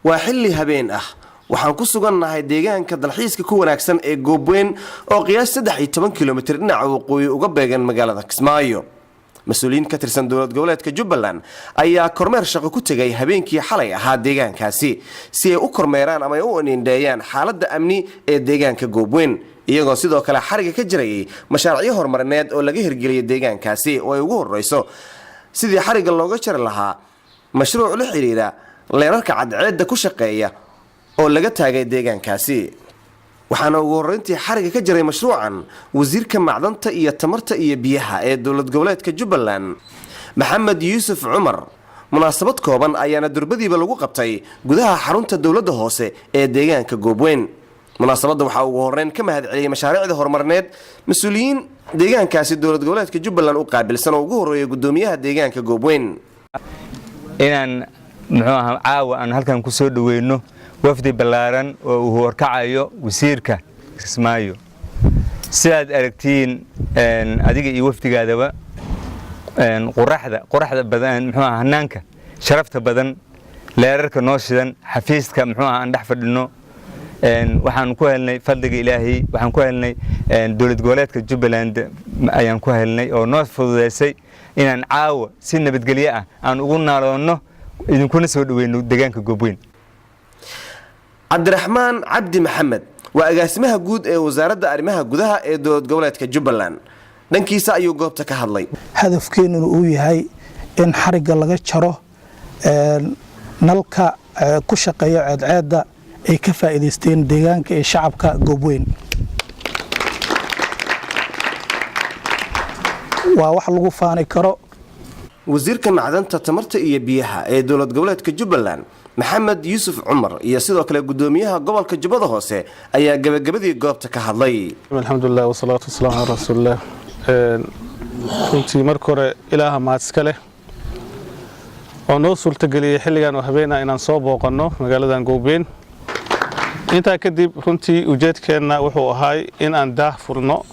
Waa xilli habeen ah. Waxaan ku sugannahay deegaanka dalxiiska ku wanaagsan ee Goobweyn, oo qiyaas 13 kilomitir dhinaca waqooyi uga beegan magaalada Kismaayo. Mas-uuliyiin ka tirsan dowlad goboleedka Jubbaland ayaa kormeer shaqo ku tegay habeenkii xalay ahaa deegaankaasi, si ay u kormeeraan ama ay u indheeyaan xaaladda amni ee deegaanka Goobweyn, iyagoo sidoo kale xariga ka jirayay mashaariicyo horumarineed oo laga hirgeliyay deegaankaasi, oo ay ugu horeyso sidii xariga looga jari lahaa mashruuc la xidhiira leerarka cadceedda ku shaqeeya oo laga taagay deegaankaasi. Waxaana ugu horreyntii xariga ka jiray mashruucan wasiirka macdanta iyo tamarta iyo biyaha ee dowlad goboleedka Jubbaland, Maxamed Yuusuf Cumar. Munaasabad kooban ayaana durbadiiba lagu qabtay gudaha xarunta dowladda hoose ee deegaanka Goobweyn. Munaasabadda waxaa ugu horreyn ka mahad celiyey mashaariicda horumarineed mas-uuliyiin deegaankaasi dowlad goboleedka Jubbaland u qaabilsan, oo ugu horreeyay gudoomiyaha deegaanka Goobweyn. Inaan, muxuu ahaa, caawa aan halkan ku soo dhaweyno wafdi ballaaran oo uu horkacayo wasiirka Kismaayo. Sidaad aragtiin adiga iyo wafdigaadaba, qoraxda badan, muxuu ahaa, hanaanka sharafta badan, leerarka noo shidan, xafiiska, muxuu ahaa, aan dhex fadhino, waxaan ku helnay fadliga Ilaahay. Waxaan ku helnay dowlad goboleedka Jubbaland ayaan ku helnay, oo noo fududeysay inaan caawa si nabadgelyo ah aan ugu naaloonno, idinkuna soo dhaweyno deegaanka Goobweyn. Cabdiraxmaan Cabdi Maxamed waa agaasimaha guud ee Wasaaradda Arrimaha Gudaha ee dowlad goboleedka Jubbaland. Dhankiisa ayuu goobta ka hadlay. Hadafkeennuna uu yahay in xarigga laga jaro nalka ku shaqeeya ceedceedda ay ka faa'iidaysteen deegaanka iyo shacabka Goobweyn. Waa wax lagu faani karo. Wasiirka macdanta, tamarta iyo biyaha ee dowlad goboleedka Jubbaland, Maxamed Yuusuf Cumar, iyo sidoo kale gudoomiyaha gobolka Jubbada Hoose ayaa gebagabadii goobta ka hadlay. Alxamdulilah, wasalaatu wasalaamu calaa rasuulilah. Runtii marka hore Ilaaha mahad iska leh oo noo suurtageliyey xilligan oo habeena inaan soo booqanno magaaladan Goobweyn. Intaa kadib, runtii ujeedkeenna wuxuu ahaay in aan daah furno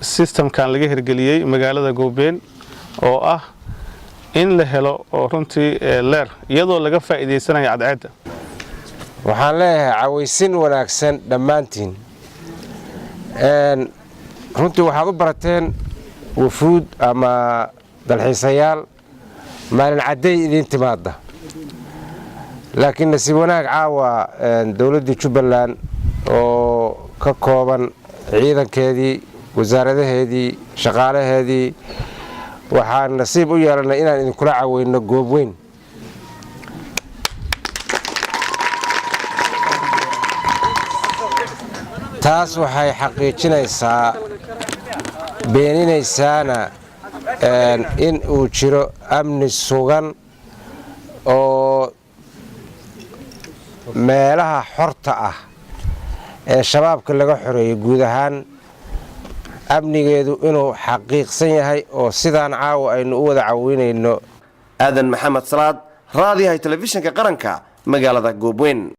systemkan laga hirgeliyey magaalada Goobweyn, oo ah in la helo oo runtii leer iyadoo laga faa'iidaysanayo cadceedda. Waxaan leeyahay cawaysin wanaagsan dhammaantiin. Runtii waxaad u barateen wufuud ama dalxiisayaal maalin cadday idiin timaadda, laakiin nasiib wanaag caawa dowladdii Jubbaland oo ka kooban ciidankeedii, wasaaradaheedii, shaqaalaheedii, waxaan nasiib u yeelannay inaan idinkula caweyno Goobweyn. Taas waxay xaqiijinaysaa, beeninaysaana in uu jiro amni sugan oo meelaha xorta ah ee Shabaabka laga xoreeyey guud ahaan amnigeedu inuu xaqiiqsan yahay, oo sidaan caawa aynu u wada caweynayno. Aadan Maxamed Salaad, raadiyahay telefishinka Qaranka, magaalada Goobweyn.